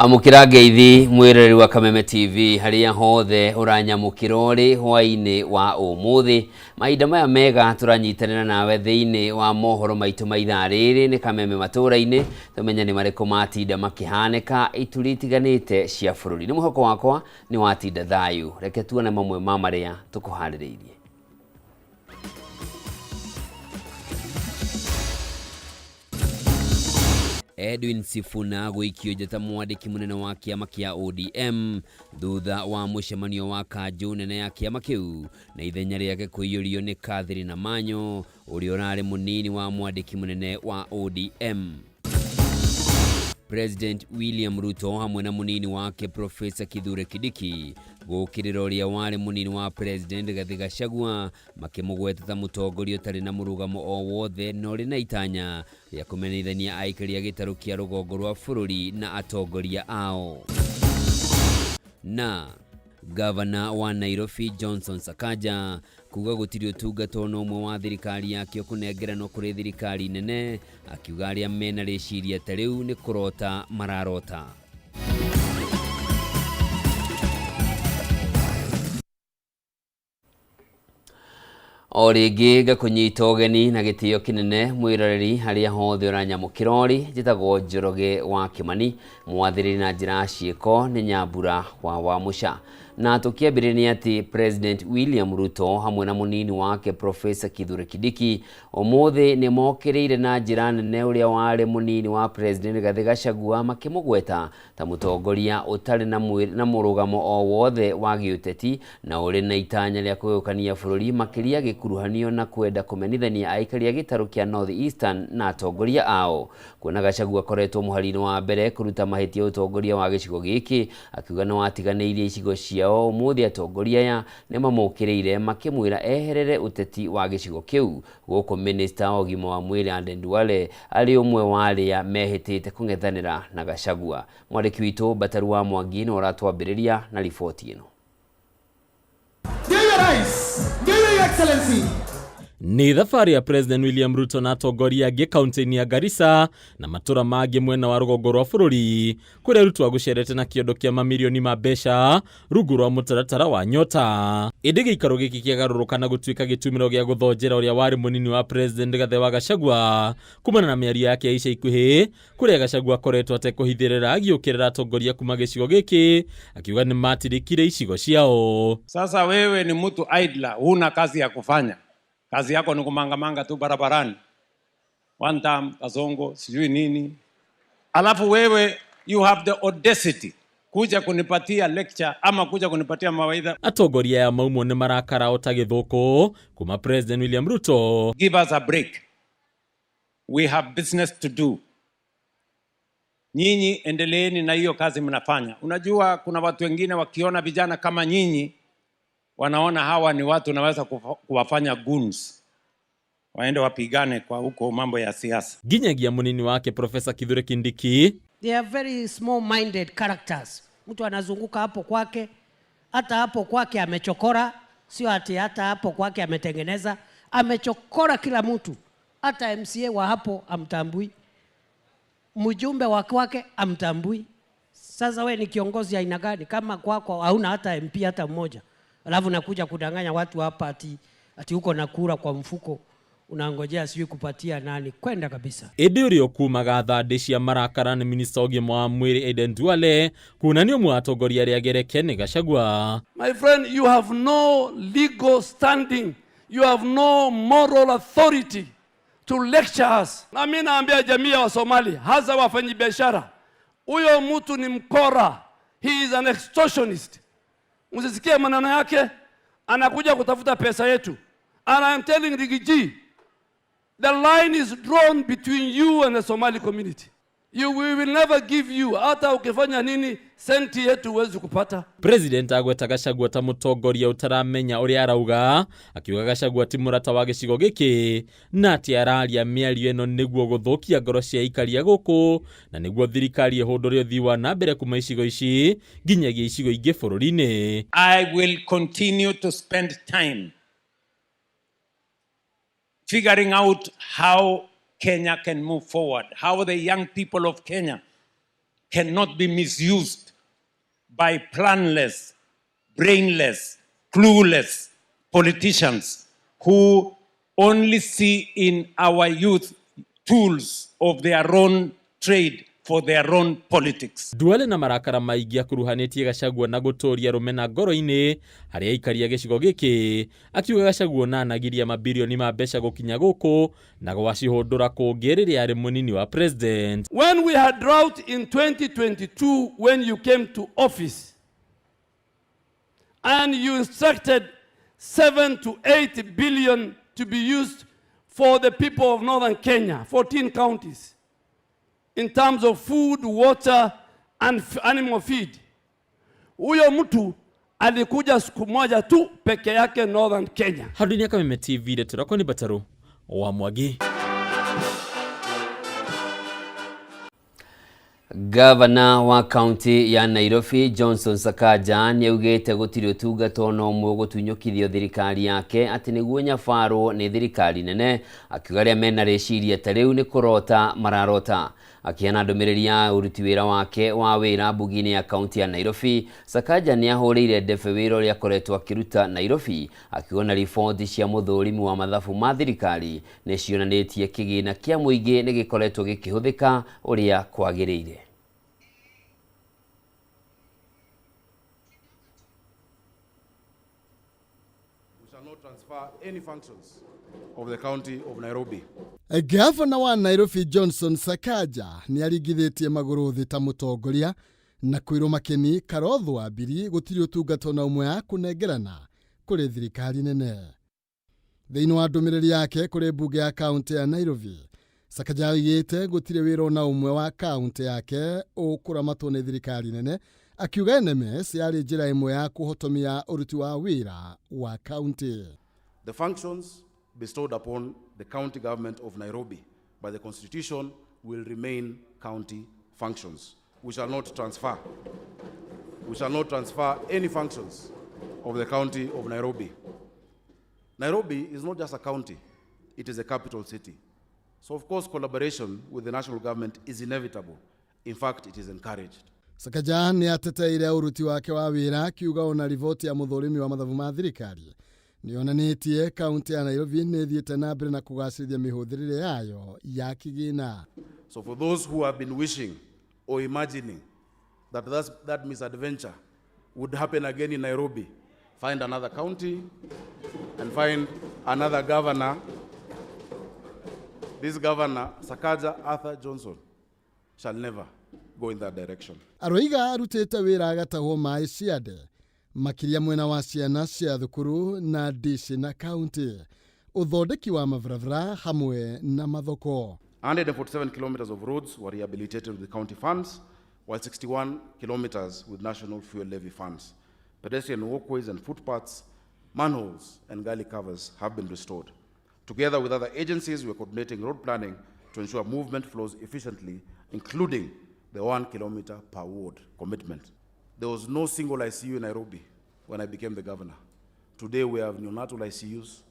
Amũkĩra ngeithi mwĩroreri wa Kameme TV harĩa hothe ũranyamũkĩra ũrĩ hwaĩ-inĩ wa ũmũthĩ. Mahinda maya mega tũranyitanĩra nawe thĩinĩ wa mohoro maitũ ma ithaa rĩrĩ nĩ Kameme matũra-inĩ, tũmenye nĩ marĩkũ matinda makĩhanĩka ituri itiganĩte cia bũrũri. Nĩ mwĩhoko wakwa nĩ watinda thayũ. Reke tuone mamwe ma marĩa tũkũharĩrĩirie. Edwin Sifuna gũikio nja ta mwandĩki mũnene wa kĩama kĩa ODM thutha wa mũcemanio wa kanjũ nene ya kĩama kĩu na ithenya rĩake kũiyũrio nĩ Catherine Amanyo ũrĩa ũrarĩ mũnini wa mwandĩki mũnene wa ODM. President William Ruto hamwe na mũnini wake Professor Kithure Kindiki gũũkĩrĩra ũrĩa warĩ mũnini wa President Rigathi Gachagua makĩmũgweta ta mũtongoria ũtarĩ na mũrũgamo o wothe na ũrĩ na itanya rĩa kũmenithania aikari a gĩtarũ kĩa rũgongo rwa bũrũri na atongoria ao. Na Gavana wa Nairobi Johnson Sakaja kuga gũtirĩ ũtungata ona ũmwe wa thirikari yake ũkũnengeranwo kũrĩ thirikari nene, akiuga arĩa mena rĩciria ta rĩu nĩ kũrota mararota. O rĩngĩ ngakũnyita ũgeni na gĩtĩo kĩnene mwĩroreri harĩa hothe ũranyamũkĩra ũrĩ. Njĩtagwo Njoroge wa Kĩmani, mwathĩrĩri na njĩra ya ciĩko nĩ Nyambura wa Wamũca. Na tũkĩambĩrĩria nĩ atĩ President William Ruto hamwe na mũnini wake Professor Kithure Kindiki ũmũthĩ nĩ mokĩrĩire na njĩra nene ũrĩa warĩ mũnini wa President Rigathĩ Gachagua makĩmũgweta ta mũtongoria ũtarĩ na mũrũgamo o wothe wa gĩũteti na ũrĩ na itanya rĩa kũgayũkania bũrũri makĩria gĩkuruhanio na kwenda kũmenithania aikari a gĩtarũ kĩa North Eastern na atongoria ao. Kuona Gachagua akoretwo mũhari-inĩ wa mbere kũruta mahĩtia ũtongoria wa gĩcigo gĩkĩ, akiuga nĩ watiganĩirie icigo ciao, ũmũthĩ atongoria aya nĩ mamũkĩrĩire makĩmwĩra eherere ũteti wa gĩcigo kĩu. Gũkũ Minista wa ũgima wa mwĩrĩ Aden Duale arĩ ũmwe wa arĩa mehĩtĩte kũng'ethanĩra na Gachagua. Mwandĩki witũ Bataru wa Mwangi nĩwe ũratwambĩrĩria na riboti ĩno. Ndiyo Rais, ndiyo Your Excellency. Nĩ thabarĩ ya President William Ruto na atongoria angĩ kaunti-inĩ ya Garissa na matũra mangĩ mwena wa rũgongo rwa bũrũri kũrĩa Ruto agũcerete na kĩondo kĩa mamirioni ma mbeca rungu rwa mũtaratara wa Nyota. Ĩndĩ gĩikaro gĩkĩ kĩagarũrũka na gũtuĩka gĩtumĩro gĩa gũthonjera ũrĩa warĩ mũnini wa President Rigathĩ wa Gachagua kumana na mĩario yake ya ica ikuhĩ kũrĩa Gachagua akoretwo atekũhithĩrĩra agĩũkĩrĩra atongoria kuma gĩcigo gĩkĩ akiuga nĩ matirikire icigo ciao. Sasa wewe ni mtu idler, huna kazi ya kufanya. Kazi yako ni kumangamanga tu barabarani. One time, kasongo, sijui nini. Alafu wewe you have the audacity kuja kunipatia lecture ama kuja kunipatia mawaidha. Atongoria aya maumwo nĩ marakara o ta gĩthũkũ kuma President William Ruto. Give us a break. We have business to do. Nyinyi endeleeni na hiyo kazi mnafanya. Unajua kuna watu wengine wakiona vijana kama nyinyi wanaona hawa ni watu naweza kuwafanya goons. Waende wapigane kwa huko mambo ya siasa. Nginyagia munini wake Professor Kithure Kindiki. They are very small-minded characters. Mtu anazunguka hapo kwake, hata hapo kwake amechokora, sio ati hata hapo kwake ametengeneza, amechokora kila mtu. Hata MCA wa hapo amtambui, mjumbe wa kwake amtambui. Sasa we ni kiongozi aina gani kama kwako hauna hata MP hata mmoja? Alafu nakuja kudanganya watu hapa ati uko na kura kwa mfuko unangojea sijui kupatia nani. Kwenda kabisa. Ĩndĩ ũrĩa ũkumaga thandĩ cia marakara nĩ minista ũgima wa mwĩrĩ Aden Duale kuona nĩ ũmwe wa atongoria arĩa agereke nĩ Gachagua. My friend, you have no legal standing. You have no moral authority to lecture us. Na mimi naambia jamii ya Wasomali, hasa wafanyabiashara, huyo mtu ni mkora. He is an extortionist. Msisikie maneno yake, anakuja kutafuta pesa yetu. And I am telling Riggy, the line is drawn between you and the Somali community. We will never give you, hata ukifanya nini, senti yetu huwezi kupata. President agweta Gachagua ta mũtongoria ũtaramenya ũrĩa arauga, akiuga Gachagua ti mũrata wa gĩcigo gĩkĩ na atĩ araria mĩario ĩno nĩguo gũthũkia ngoro cia aikari a gũkũ na nĩguo thirikari ĩhũndũre ũthii wa na mbere kuma icigo ici nginyagia icigo ingĩ bũrũri-inĩ. I will continue to spend time figuring out how Kenya can move forward, how the young people of Kenya cannot be misused by planless, brainless, clueless politicians who only see in our youth tools of their own trade for their own politics. Duale na marakara maingĩ akuruhanĩtie Gachagua na gũtũria rũmena ngoro-inĩ harĩ aikari a gĩcigo gĩkĩ, akiuga Gachagua na anagiria mabirioni ma mbeca gũkinya gũkũ na gwacihũndũra kũngĩ rĩrĩa arĩ mũnini wa president. When we had drought in 2022, when you came to office, and you instructed 7 to 8 billion to be used for the people of northern Kenya, 14 counties, in terms of food, water, and animal feed. Huyo mtu alikuja siku moja tu peke yake northern Kenya. Handũ-inĩ ya Kameme TV, ndeto rakwa nĩ Mbatarũ wa Mwangi. Gavana wa kaunti ya Nairobi Johnson Sakaja nĩaugĩte gũtirĩ ũtungata ona ũmwe ũgũtunyũkithio thirikari yake atĩ nĩguo nyabarwo nĩ thirikari nene, akiuga arĩa mena rĩciria ta rĩu nĩ kũrota mararota. Akĩheana ndũmĩrĩri ya ũruti wĩra wake wa wĩra mbunge-inĩ ya kaunti ya Nairobi, Sakaja nĩahũrĩire ndebe wĩra ũrĩa akoretwo akĩruta Nairobi, akiuga na riboti cia mũthũrimi wa mathabu ma thirikari nĩcionanĩtie kĩgĩna kĩa mũingĩ nĩgĩkoretwo gĩkĩhũthĩka ũrĩa kwagĩrĩire. We shall not transfer any functions of the county of Nairobi. Gavana wa Nairobi Johnson Sakaja nĩ aringithĩtie magũrũ thĩ ta mũtongoria na kwĩrwo Makeni Karotho wa Mbiri gũtirĩ ũtungata ona ũmwe wa kũnengerana kũrĩ thirikari nene. Thĩinĩ wa ndũmĩrĩri yake kũrĩ mbunge ya kaunti ya Nairobi, Sakaja oigĩte gũtirĩ wĩra ona ũmwe wa kaunti yake ũkũramatwo nĩ thirikari nene, akiuga NMS yarĩ njĩra ĩmwe ya kũhotomia ũruti wa wĩra wa kaunti. The functions bestowed upon the county government of Nairobi by the Constitution will remain county functions. We shall not transfer. We shall not transfer any functions of the county of Nairobi. Nairobi is not just a county, it is a capital city. So of course, collaboration with the national government is inevitable. In fact, it is encouraged. Sakaja nĩ ateteire ũruti wake wa wĩra, akiuga ona riboti ya mũthũrimi wa mathabu ma thirikari nĩyonanĩtie kaunti ya Nairobi nĩ ĩthiĩte na mbere na kũgacĩrithia mĩhũthĩrĩre yayo ya kĩgĩna. So for those who have been wishing or imagining that that misadventure would happen again in Nairobi, find another county and find another governor. This governor, Sakaja Arthur Johnson, shall never go in that direction. Aroiga arutĩte wĩra agatahwo maĩ ciande makĩria mwena wa ciana cia thukuru na ndici na kaunti, ũthondeki wa mabarabara hamwe na mathoko. 147 kilometers of roads were rehabilitated with county funds, while 61 kilometers with national fuel levy funds. Pedestrian walkways and footpaths, manholes and gully covers have been restored. Together with other agencies, we are coordinating road planning to ensure movement flows efficiently, including the 1 kilometer per ward commitment. There was no single ICU in Nairobi when I became the governor. Today we have neonatal ICUs,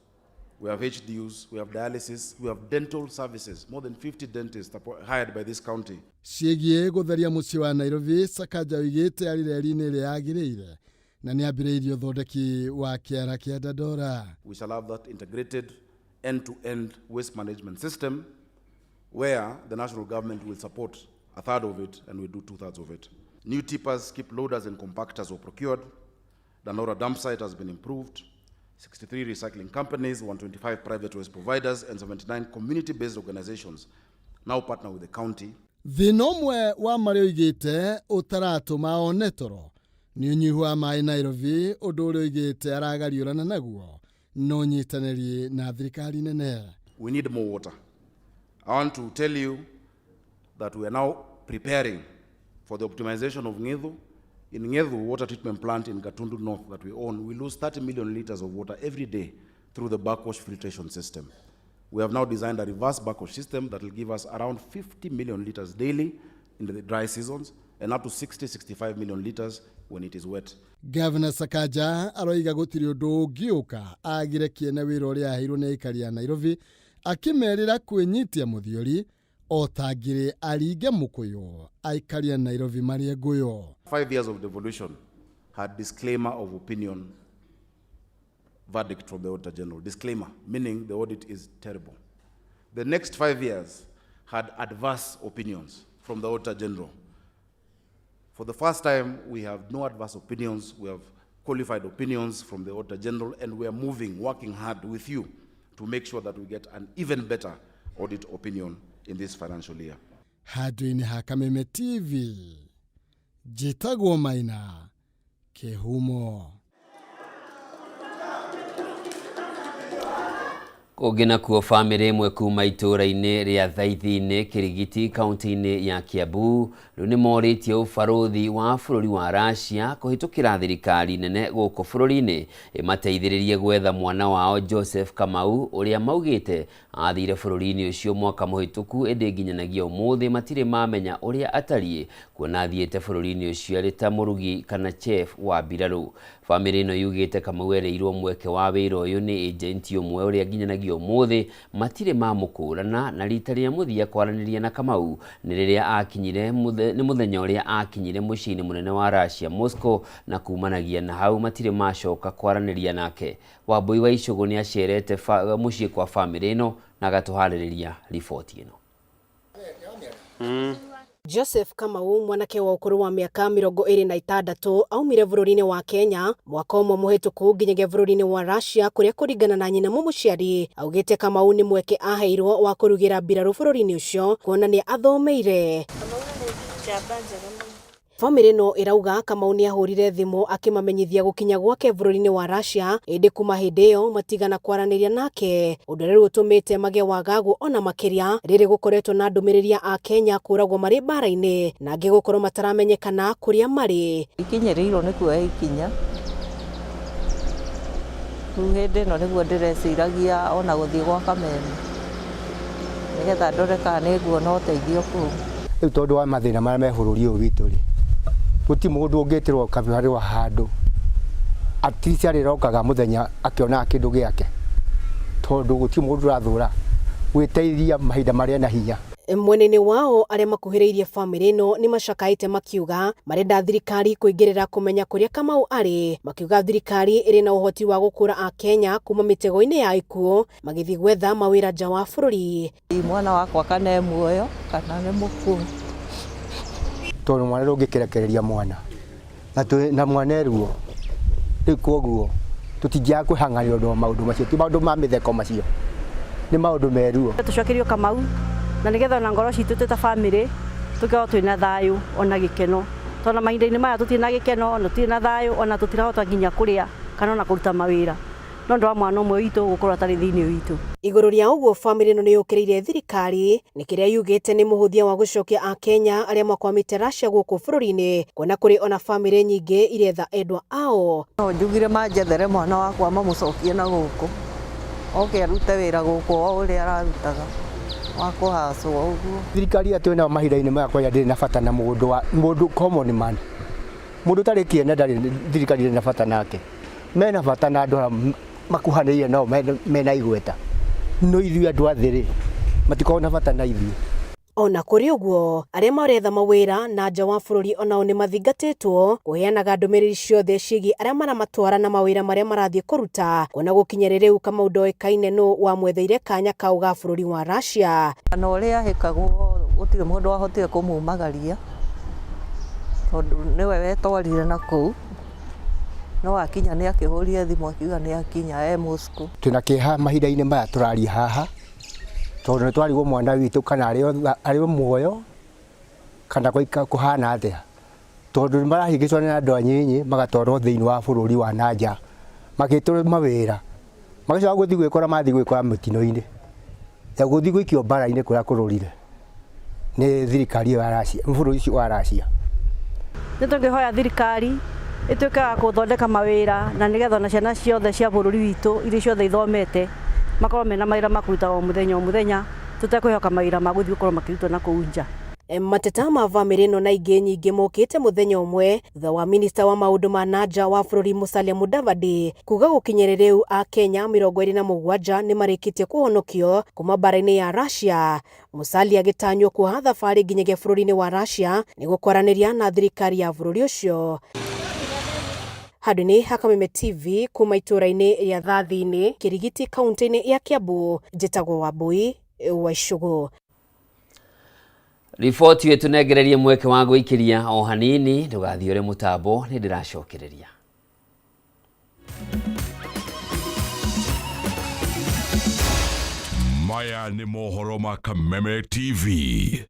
we have HDUs, we have dialysis, we have dental services. More than 50 dentists are hired by this county. Ciĩgiĩ gũtheria mũciĩ wa Nairobi, Sakaja oigĩte arĩ reri-inĩ ĩrĩa yagĩrĩire na nĩ ambĩrĩirie ũthondeki wa kĩara kĩa Dandora. We shall have that integrated end-to-end waste management system where the national government will support a third of it and we do 2/3 of it. New tippers, skip loaders and compactors were procured. Dandora dump site has been improved. 63 recycling companies, 125 private waste providers, and 79 community-based organizations now partner with the county. Thĩna ũmwe wa marĩa oigĩte ũtaratũma one toro nĩ ũnyihu wa maĩ Nairobi, ũndũ ũrĩa oigĩte aragariũrana naguo no nyitanĩri na thirikari nene. We need more water. I want to tell you that we are now preparing for the optimization of Ngethu. In Ngethu water treatment plant in Gatundu North that we own, we lose 30 million liters of water every day through the backwash filtration system. We have now designed a reverse backwash system that will give us around 50 million liters daily in the dry seasons and up to 60-65 million liters when it is wet. Governor Sakaja aroiga gũtirĩ ũndũ ũngĩũka agire kĩene wĩra ũrĩa aheirwo nĩ aikari a Nairobi, akĩmerĩra kwĩnyitia mũthiori O ta ngĩrĩ aringe mũkũyũ aikaria Nairobi marĩe ngũyũ. 5 years of devolution had disclaimer of opinion verdict from the Auditor General. Disclaimer, meaning the audit is terrible. The next 5 years had adverse opinions from the Auditor General. For the first time, we have no adverse opinions. We have qualified opinions from the Auditor General, and we are moving, working hard with you to make sure that we get an even better audit opinion in this financial year. Handũ-inĩ ha Kameme TV, njĩtagwo Maina Kĩhumo. Kũngĩ nakuo, bamĩrĩ ĩmwe kuma itũũra-inĩ rĩa Thaithi-inĩ, Kĩrigiti, kaunti-inĩ ya Kiambu, rĩu nĩ morĩtie ũbarũthi wa bũrũri wa Russia kũhĩtũkĩra thirikari nene gũkũ bũrũri-inĩ ĩmateithĩrĩrie gwetha mwana wao Joseph Kamau, ũrĩa maugĩte athire bũrũri-inĩ ũcio mwaka mũhĩtũku, ĩndĩ nginyanagia ũmũthĩ matirĩ mamenya ũrĩa atariĩ, kuona athiĩte bũrũri-inĩ ũcio arĩ ta mũrugi kana chef wa mbirarũ. Bamĩrĩ ĩno yugĩte Kamau erĩirwo mweke wa wĩra ũyũ nĩ ĩjenti ũmwe ũrĩa nginyanagia ũmũthĩ matirĩ mamũkũrana, na rita rĩa mũthia kwaranĩria na Kamau nĩ rĩrĩa akinyire nĩ mũthenya ũrĩa akinyire mũciĩ-inĩ mũnene wa Russia, Moscow, na kumanagia na hau matirĩ macoka kwaranĩria nake. Wambui wa Icũgũ nĩ acerete mũciĩ kwa bamĩrĩ ĩno na agatũharĩrĩria riboti ĩno. Joseph Kamau, mwanake wa ũkũrũ wa mĩaka 26, aumire bũrũri-inĩ wa Kenya mwaka ũmwe mũhĩtũku nginyagia bũrũri-inĩ wa Russia, kũrĩa kũringana na nyina mũmũciari augĩte Kamau nĩ mweke aheirwo wa kũrugĩra mbirarũ bũrũri-inĩ ũcio, kuona nĩ athomeire. Bamĩrĩ ĩno ĩrauga Kamau nĩ ahũrire thimũ akĩmamenyithia gũkinya gwake bũrũri-inĩ wa Russia, ĩndĩ kuma hĩndĩ ĩyo matigana kwaranĩria nake, ũndũ ũrĩa rĩu ũtũmĩte magĩe wagagu ona makĩria rĩrĩ gũkoretwo na ndũmĩrĩri ya Akenya kũragwo marĩ mbara-inĩ na angĩ gũkorwo mataramenyekana kũrĩa marĩ. Ikinyĩrĩirwo nĩ kuoya ikinya. Rĩu hĩndĩ ĩno nĩguo ndĩreciragia ona gũthiĩ gwa Kameme nĩgetha ndore kana nĩ nguona ũteithio kũu. Rĩu tondũ wa mathĩna marĩa me bũrũri ũyũ witũ rĩ, gũtirĩ mũndũ ũngĩtĩrwo kabarũa handũ at least arĩrokaga mũthenya akĩonaga kĩndũ gĩake, tondũ gũtirĩ mũndũ ũrathũra gwĩteithia mahinda marĩa ena hinya. Mwena-inĩ wao, arĩa makuhĩrĩirie bamĩrĩ ĩno nĩ macakaĩte makiuga marenda thirikari kũingĩrĩra kũmenya kũrĩa Kamau arĩ, makiuga thirikari ĩrĩ na ũhoti wa gũkũra Akenya kuma mĩtego-inĩ ya ikuũ magĩthiĩ gwetha mawĩra nja wa bũrũri. Mwana wakwa kana e muoyo kana nĩ mũkuũ. Tondũ mwana ndũngĩkĩrekereria mwana na na mwana eruo rĩu, koguo tũtingĩaga kwĩhang'anĩra ũndũ wa maũndũ macio. Ti maũndũ ma mĩtheko, macio nĩ maũndũ meruo. Tũcokerio Kamau na nĩgetha ona ngoro citũ twĩ ta bamĩrĩ tũkorwo twĩna thayũ ona gĩkeno, tondũ mahinda-inĩ maya tũtirĩ na gĩkeno ona tũtirĩ na thayũ, ona tũtirahota nginya kũrĩa kana ona kũruta mawĩra no ũndũ wa mwana ũmwe witũ gũkorwo atarĩ thĩinĩ witũ. Igũrũ rĩa ũguo, bamĩrĩ ĩno nĩ yũkĩrĩire thirikari nĩ kĩrĩa yugĩte nĩ mũhũthia wa gũcokia Akenya arĩa makwamĩte Russia gũkũ bũrũri-inĩ, kuona kũrĩ ona bamĩrĩ nyingĩ iretha endwa ao. No njugire manjethere mwana wakwa, mamũcokie na gũkũ oke arute wĩra gũkũ o ũrĩa ararutaga wa kũhacwo ũguo. Thirikari ĩrĩa twĩnayo mahinda-inĩ maya kwanja ndĩrĩ na bata na mũndũ wa mũndũ common man, mũndũ ũtarĩ kĩene ndarĩ, thirikari ndĩrĩ na bata nake. Mena bata na andũ arĩa makuhanĩrĩire nao mena igweta, no ithuĩ andũ a thĩ rĩ, matikoragwo na bata na ithuĩ. Ona kũrĩ ũguo, arĩa maretha mawĩra na nja wa bũrũri onao nĩ mathingatĩtwo kũheanaga ndũmĩrĩri ciothe ciĩgiĩ arĩa maramatwara na mawĩra marĩa marathiĩ kũruta, kuona gũkinyĩrĩ rĩu Kamau ndoĩkaine nũ wamwetheire kanya kau ga bũrũri wa Russia. Na ũrĩa ahĩkagwo, gũtirĩ mũndũ wahotire kũmumagaria tondũ nĩwe wetwarire na kũu, no akinya nĩ akĩhũrire thimũ akiuga nĩ akinya e Moscow. Twĩna kĩeha mahinda-inĩ maya tũraria haha, tondũ nĩ twarigwo mwana witũ kana arĩ o muoyo kana kũhana atĩa, tondũ nĩ marahĩngĩcwo nĩ andũ anyinyi magatwarwo thĩinĩ wa bũrũri wa nanja magĩtwo mawĩra, magacoka gũthiĩ gwĩkora mathiĩ gwĩkora mĩtino-inĩ ya gũthiĩ gũikio mbara-inĩ kũrĩa kũrũrire nĩ thirikari ĩyo ya Russia, bũrũri ũcio wa Russia. Nĩ tũngĩhoya thirikari ĩtuĩke ya gũthondeka mawĩra na nĩgetha ona ciana ciothe cia bũrũri witũ iria ciothe ithomete makorwo mena mawĩra ma kũruta o mũthenya o mũthenya, tũtekwĩhoka mawĩra ma gũthiĩ gũkorwo makĩrutwo na kũu nja. Mateta ma bamĩrĩ ĩno na ingĩ nyingĩ mokĩte mũthenya ũmwe thutha wa minista wa maũndũ ma nanja wa bũrũri Musalia Mudavadi kuga gũkinyĩria rĩu Akenya 27 nĩmarĩkĩtie kũhonokio kuma mbara-inĩ ya Russia. Musalia agĩtanywo kuoha thabarĩ nginyagia bũrũri-inĩ wa Russia nĩguo kwaranĩria na thirikari ya bũrũri ũcio. Handũ-inĩ ha Kameme TV kuma itũũra-inĩ rĩa Thathi-inĩ, Kĩrigiti, kaunti-inĩ ya Kiambu, njĩtagwo Wambui wa Icũgũ. Riboti ĩyo ĩtũnengererie mweke wa gũikĩria o hanini, ndũgathiĩ ũrĩ mũtambo, nĩ ndĩracokereria. Maya nĩ mohoro ma Kameme TV.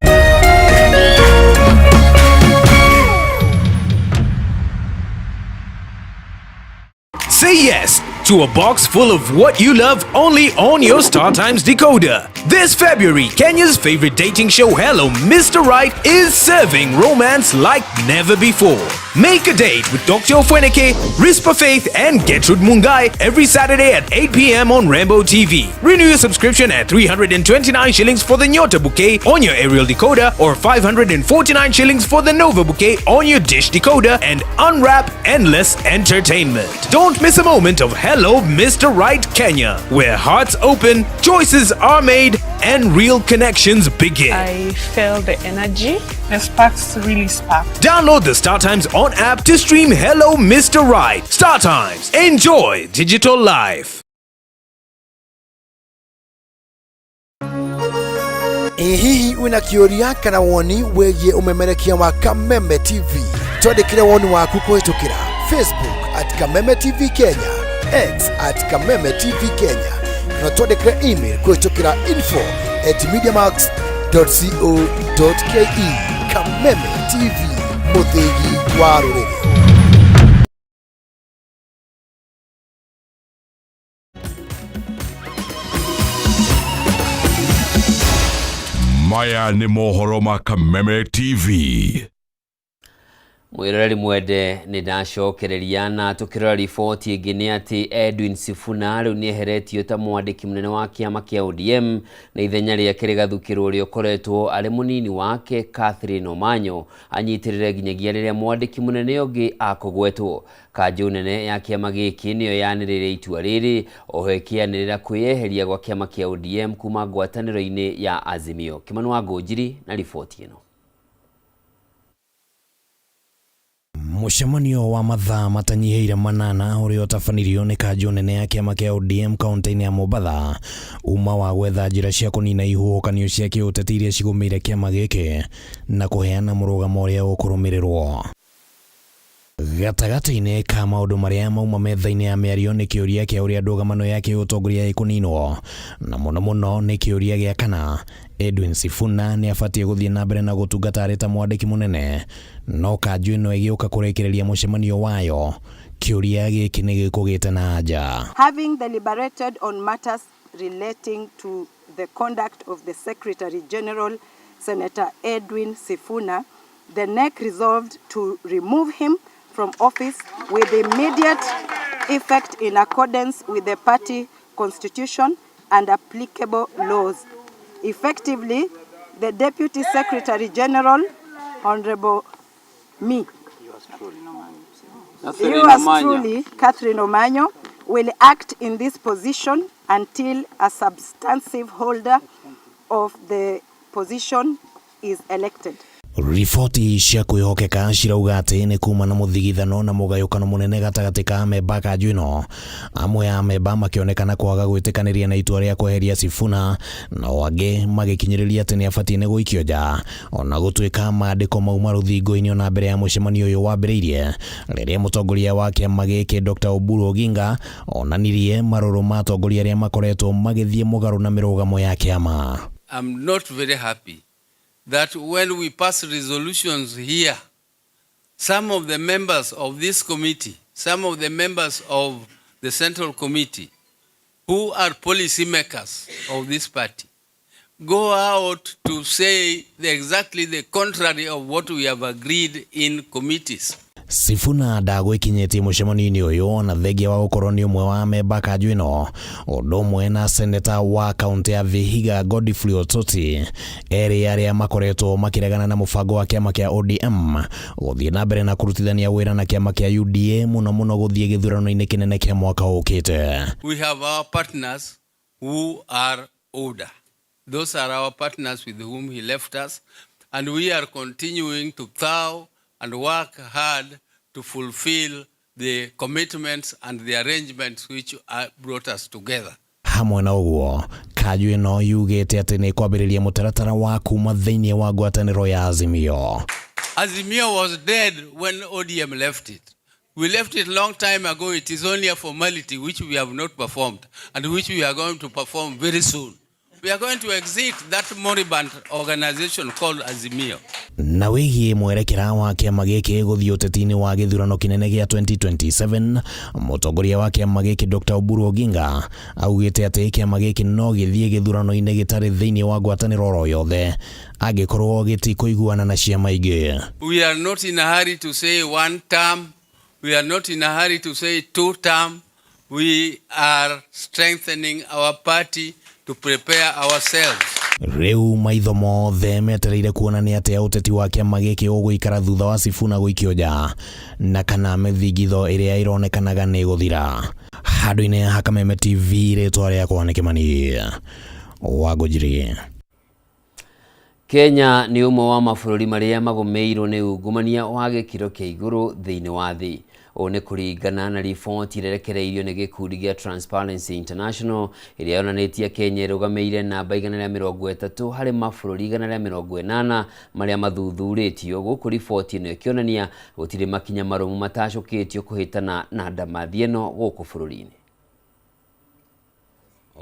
Say yes to a box full of what you love only on your StarTimes decoder. This February, Kenya's favorite dating show Hello Mr. Right is serving romance like never before. Make a date with Dr. Ofweneke, Rispa Faith, and Gertrude Mungai every Saturday at 8 p.m. on Rambo TV. Renew your subscription at 329 shillings for the Nyota Bouquet on your aerial decoder or 549 shillings for the Nova Bouquet on your dish decoder and unwrap endless entertainment. Don't miss a moment of Hello Mr. Right Kenya, where hearts open, choices are made, and real connections begin. I felt the energy. The sparks really sparked. Download the StarTimes On app to stream Hello Mr. Right. StarTimes. Enjoy digital life. Ĩ hihi wĩna kĩũria kana woni wĩgiĩ ũmemerekia wa Kameme TV? Twandĩkĩre woni waku kũhĩtũkĩra Facebook at Kameme TV Kenya, X at Kameme TV Kenya, kana twandĩkĩre email kũhĩtũkĩra info@mediamax.co.ke. Kameme TV, mũthĩgi wa rũrĩrĩ. Maya nĩ mohoro ma Kameme TV. Mwĩroreri mwende, nĩ ndacokereria na tũkĩrora riboti ĩngĩ nĩ atĩ Edwin Sifuna rĩu nĩ eheretio ta mwandĩki mũnene wa kĩama kĩa ODM na ithenya rĩake rĩgathukĩrwo ũrĩa ũkoretwo arĩ mũnini wake Catherine Omanyo anyitĩrĩre nginyagia rĩrĩa mwandĩki mũnene ũngĩ akũgwetwo. Kanjũ nene ya kĩama gĩkĩ nĩyo yanĩrĩire itua rĩrĩ oho ĩkĩanĩrĩra kwĩyeheria gwa kĩama kĩa ODM kuma ngwatanĩro-inĩ ya Azimio. Kimani wa Ngũnjiri na riboti ĩno. Mũcemanio wa mathaa matanyihĩire 8 ũrĩa ũtabanirio nĩ kanjũ nene ya kĩama kĩa ODM kaunti-inĩ ya Mombatha uma wa gwetha njĩra cia kũnina ihuhũkanio cia kĩũteti iria cigũmĩire kĩama gĩkĩ na kũheana mũrũgamo ũrĩa ũkũrũmĩrĩrwo. Gatagatĩ-inĩ ka maũndũ marĩa mauma metha-inĩ ya mĩario nĩ kĩũria kĩa ũrĩa ndũgamano ya kĩũtongoria ĩkũninwo na mũno mũno nĩ kĩũria gĩa kana Edwin Sifuna nĩ abatiĩ gũthiĩ na mbere na gũtungata arĩ ta mwandĩki mũnene, no kanjũ ĩno ĩgĩũka kũrĩkĩrĩria mũcemanio wayo kĩũria gĩkĩ nĩ gĩkũgĩte na anja. Having deliberated on matters relating to the conduct of the Secretary General, Senator Edwin Sifuna, the NEC resolved to remove him from office with immediate effect in accordance with the party constitution and applicable laws. Effectively, the Deputy Secretary General, Honorable me, yours truly, Catherine Omanyo, will act in this position until a substantive holder of the position is elected. Riboti cia kwĩhokeka cirauga atĩ nĩ kuma na mũthigithano na mũgayũkano mũnene gatagatĩ ka amemba kanjũ ĩno, amwe a amemba makĩonekana kwaga gwĩtĩkanĩria na itua rĩa kweheria Sifuna, nao angĩ magĩkinyĩrĩria atĩ nĩ abatiĩ nĩ gũikio nja, ona gũtuĩka maandĩko mauma rũthingo-inĩ ona mbere ya mũcemanio ũyũ wambĩrĩirie, rĩrĩa mũtongoria wa kĩama gĩkĩ Dr. Oburu Oginga onanirie marũrũ ma atongoria arĩa makoretwo magĩthiĩ mũgarũ na mĩrũgamo ya kĩama. I'm not very happy that when we pass resolutions here, some of the members of this committee, some of the members of the Central Committee, who are policy makers of this party, go out to say exactly the contrary of what we have agreed in committees. Sifuna ndagwĩkinyĩtie mũcemanio-inĩ ũyũ ona thengia wa gũkorwo nĩ ũmwe wa amemba kanjũ ĩno ũndũ ũmwe na seneta wa kaunti ya Vihiga Godfrey Osotsi erĩ arĩa makoretwo makĩregana na mũbango wa kĩama kĩa ODM gũthiĩ na mbere na kũrutithania wĩra na kĩama kĩa UDA mũno mũno gũthiĩ gĩthurano-inĩ kĩnene kĩa mwaka ũkĩte. We have our partners who are older. Those are our partners with whom he left us, and we are continuing to plow and work hard to fulfill the commitments and the arrangements which brought us together. Hamwe na ũguo, kanjũ ĩno yugĩte atĩ nĩ kwambĩrĩria mũtaratara wa kuma thĩinĩ wa ngwatanĩro ya Azimio. Azimio was dead when ODM left it. We left it long time ago. It is only a formality which we have not performed and which we are going to perform very soon. We are going to exit that moribund organization called Azimio. Na wĩgiĩ mwerekera wa kĩama gĩkĩ gũthiĩ ũteti-inĩ wa gĩthurano kĩnene gĩa 2027, mũtongoria wa kĩama gĩkĩ Dr. Oburu Oginga augĩte atĩ kĩama gĩkĩ no gĩthiĩ gĩthurano-inĩ gĩtarĩ thĩinĩ wa ngwatanĩro oro yothe angĩkorwo gĩtikũiguana na ciama ingĩ. We are not in a hurry to say one term. We are not in a hurry to say two term. We are strengthening our party to prepare ourselves. Rĩu maitho mothe metereire kuona nĩ atĩa ũteti wa kĩama gĩkĩ ũgũikara thutha wa Sifuna gũikio nja na kana mĩthingitho ĩrĩa ĩronekanaga nĩ ĩgũthira. Handũ-inĩ ha Kameme TV, rĩtwa rĩakwa nĩ Kĩmani wa Ngũnjiri. Kenya nĩ ũmwe wa mabũrũri marĩa magũmĩirwo nĩ ungumania wa gĩkĩro kĩa igũrũ thĩinĩ wa thĩ. Ũũ nĩ kũringana na riboti ĩrĩa ĩrekereirio nĩ gĩkundi gĩa Transparency International ĩrĩa yonanĩtie Kenya ĩrũgamĩire namba 130 harĩ mabũrũri 180 marĩa mathuthurĩtio, gũkũ riboti ĩno ĩkĩonania gũtirĩ makinya marũmu matacũkĩtio kũhĩtana na ndamathi ĩno gũkũ bũrũri-inĩ.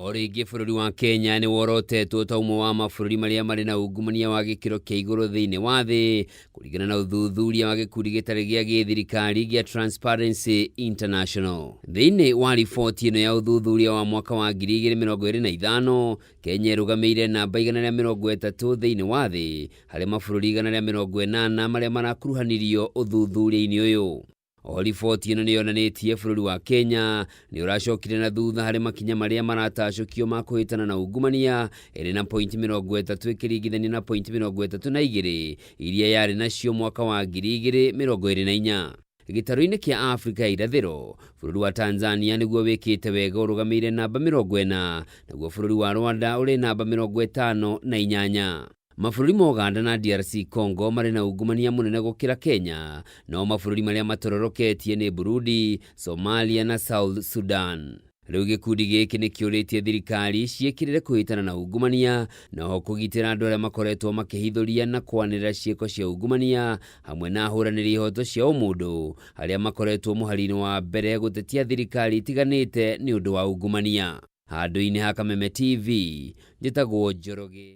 O rĩngĩ bũrũri wa Kenya nĩ worotetwo ta ũmwe wa mabũrũri marĩa marĩ na ungumania wa gĩkĩro kĩa igũrũ thĩinĩ wa thĩ kũringana na ũthuthuria wa gĩkundi gĩtarĩ gĩa gĩthirikari gĩa Transparency International. Thĩinĩ wa riboti ĩno ya ũthuthuria wa mwaka wa 2025, Kenya ĩrũgamĩire namba 130 thĩinĩ wa thĩ harĩ mabũrũri 180 marĩa marakuruhanirio ũthuthuria-inĩ ũyũ. O riboti ĩno nĩ yonanĩtie bũrũri wa Kenya nĩ ũracokire na thutha harĩ makinya marĩa maratacũkio ma kũhĩtana na ungumania, ĩrĩ na pointi 30 ĩkĩringithanio na pointi 32 iria yarĩ nacio mwaka wa 2024. Gĩtarũ-inĩ kĩa Afrika ya Irathĩro, bũrũri wa Tanzania nĩguo wĩkĩte wega ũrũgamĩire namba 40, naguo bũrũri wa Rwanda ũrĩ namba 58. Mabũrũri ma Uganda na DRC Congo marĩ na ungumania mũnene gũkĩra Kenya, no mabũrũri marĩa matororoketie nĩ Burundi, Somalia na South Sudan. Rĩu gĩkundi gĩkĩ nĩ kĩũrĩtie thirikari ciĩkĩrĩre kũhĩtana na ungumania na oho kũgitĩra andũ arĩa makoretwo makĩhithũria na kwanĩrĩra ciĩko cia ungumania hamwe na ahũranĩri ihoto cia ũmũndũ arĩa makoretwo mũhari-inĩ wa mbere gũtetia thirikari itiganĩte nĩ ũndũ wa ungumania. Handũ-inĩ ha Kameme TV, njĩtagwo Njoroge.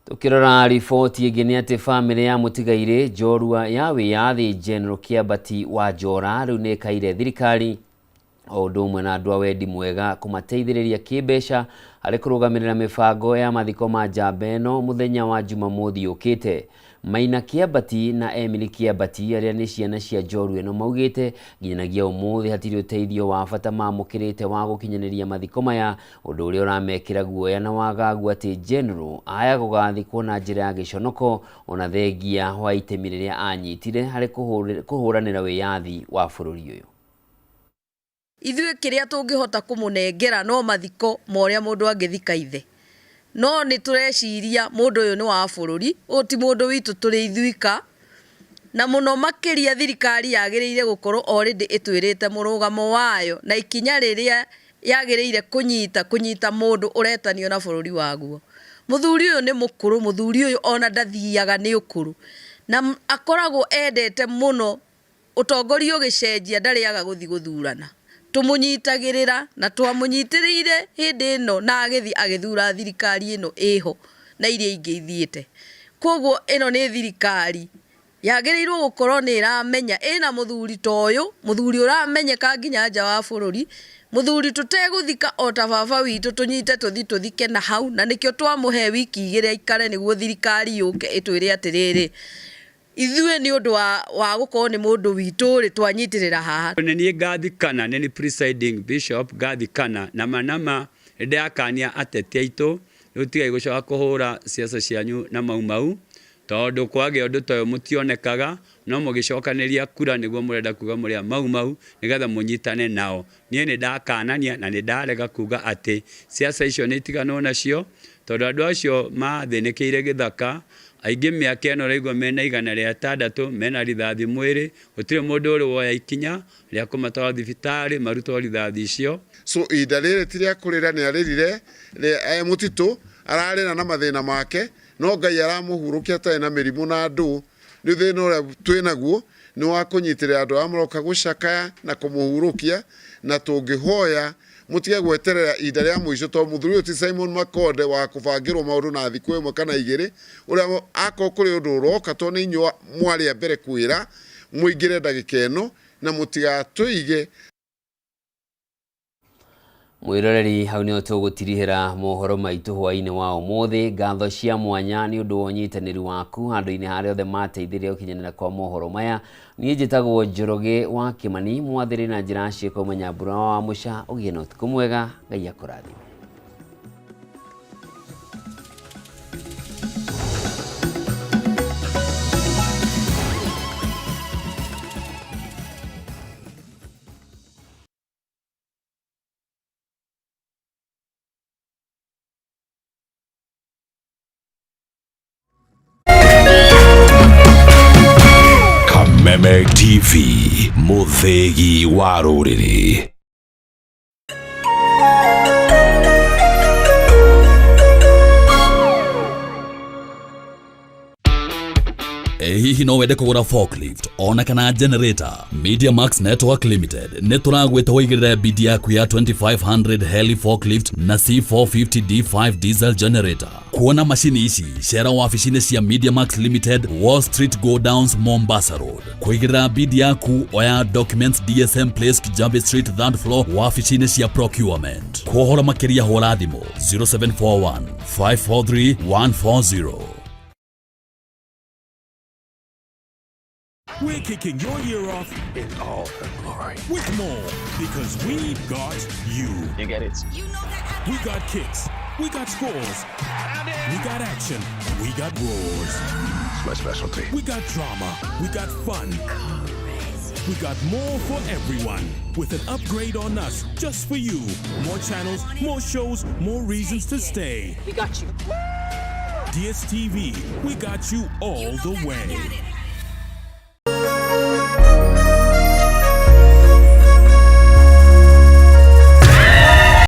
Tukirora riboti ĩngĩ nĩ atĩ bamĩrĩ ya mũtigairĩ njorua ya wĩyathi General Kĩambati wa Njora rĩu nĩ ĩkaire thirikari o ũndũ ũmwe na andũ a wendi mwega kũmateithĩrĩria kĩmbeca harĩ kũrũgamĩrĩra mĩbango ya mathiko ma njamba ĩno mũthenya wa Jumamothi yũkĩte. Maina Kĩambati na Emily Kĩambati arĩa nĩ ciana cia njorua ĩno maugĩte nginyagia ũmũthĩ hatirĩ ũteithio wa bata mamũkĩrĩte wa gũkinyanĩria mathiko maya, ũndũ ũrĩa ũramekĩra guoya na wagagu atĩ General aya gũgathikwo na njĩra ya gĩconoko ona thengia wa itemi rĩrĩa anyitire harĩ kũhũranĩra wĩyathi wa bũrũri ũyũ. Ithuĩ kĩrĩa tũngĩhota kũmũnengera no mathiko ma ũrĩa mũndũ angĩthika ithe, no nĩ tũreciria mũndũ ũyũ nĩ wa bũrũri, ũyũ ti mũndũ witũ tũrĩ ithuika, na mũno makĩria thirikari yagĩrĩire gũkorwo already ĩtwĩrĩte mũrũgamo wayo na ikinya rĩrĩa yagĩrĩire kũnyita mũndũ ũretanio na bũrũri waguo. Mũthuri ũyũ nĩ mũkũrũ, mũthuri ũyũ ona ndathiaga nĩ ũkũrũ, na akoragwo endete mũno ũtongoria ũgĩcenjia ndarĩaga gũthiĩ gũthurana. Tũmũnyitagĩrĩra na twamũnyitĩrĩire hĩndĩ ĩno na agĩthiĩ agĩthura thirikari ĩno ĩho na iria ingĩ ithiĩte. Koguo ĩno nĩ thirikari yagĩrĩirwo gũkorwo nĩ ĩramenya ĩna mũthuri ta ũyũ, mũthuri ũramenyeka nginya nja wa bũrũri, mũthuri tũtegũthika o ta baba witũ, tũnyite tũthi tũthike na hau, na nĩkĩo twamũhe wiki igĩrĩ aikare nĩguo thirikari yũke ĩtwĩre atĩrĩrĩ, Ithuĩ nĩ ũndũ wa gũkorwo nĩ mũndũ witũ rĩ, twanyitĩrĩra haha. Nĩ niĩ ngathikana, nĩ niĩ presiding bishop ngathikana na ma nĩ ndĩrakania ateti aitũ rĩu tigai gũcoka kũhũra siasa cianyu na mau mau tondũ kwagĩa ũndũ ta ũyũ mũtionekaga no mũgĩcokanĩria kura nĩguo mũrenda kuga mũrĩ a mau mau nĩgetha mũnyitane nao. Niĩ nĩ ndakanania na nĩ ndarega kuga atĩ siasa icio nĩ itiganwo nacio tondũ andũ acio mathĩnĩkĩire gĩthaka aingĩ mĩaka ĩno ũraigua mena 600 mena rithathi mwĩrĩ gũtirĩ mũndũ ũrĩ woya ikinya rĩa kũmatwara thibitarĩ marutwo rithathi icio. So ihinda rĩrĩ ti rĩa kũrĩra nĩ arĩrire e mũtitũ ararĩra na mathĩna make no Ngai aramũhurũkia atarĩ na mĩrimũ na ndũ. Rĩu thĩna ũrĩa twĩ naguo nĩ wa kũnyitĩrĩra andũ arĩa maroka gũcakaya na kũmũhurũkia na tũngĩhoya mũtige gweterera ihinda rĩa mũico tondũ mũthuri ũyũ ti Simon Makonde wa kũbangĩrwo maũndũ na thikũ ĩmwe kana igĩrĩ ũrĩa akorwo kũrĩ ũndũ ũroka tondũ nĩ inyuĩ mwarĩ a mbere kwĩra mũingĩre ndagĩka ĩno na mũtigatũige. Mwiroreri hau nĩho tũgũtirihĩra mohoro maitũ hwaĩ-inĩ wa ũmũthĩ. Ngatho cia mwanya nĩ ũndũ wa ũnyitanĩri waku handũ-inĩ harĩa othe mateithirie gũkinyanĩra kwa mohoro maya. Niĩ njĩtagwo Njoroge wa Kĩmani, mwathĩrĩ na njĩra ciĩko Manyambura wa Mũca. Ũgĩe na ũtukũ mwega, Ngai akũrathime. Kameme TV, mũthĩgi wa rũrĩrĩ. Ĩ hihi no wende kũgũra forklift ona kana generator? Media Max Network Limited nĩ tũragwĩta ũigĩrĩre bid yaku ya 2500 heli forklift na C450 D5 diesel generator. Kuona macini ici cera wabici-inĩ cia Media Max Limited, Wall Street Go Downs, Mombasa Road. Kũigĩrĩra bid yaku oya documents DSM Place, Kijabe Street, third floor, wabici-inĩ cia procurement. Kũhoro makĩria hũra thimũ 0741 543 140. We're kicking your year off in all her glory with more because we got you. You get it. We got kicks. We got scores. We got action. We got roars. It's my specialty. We got drama. We got fun. We got more for everyone with an upgrade on us just for you. More channels, more shows, more reasons to stay. We got you. DSTV, we got you all the way.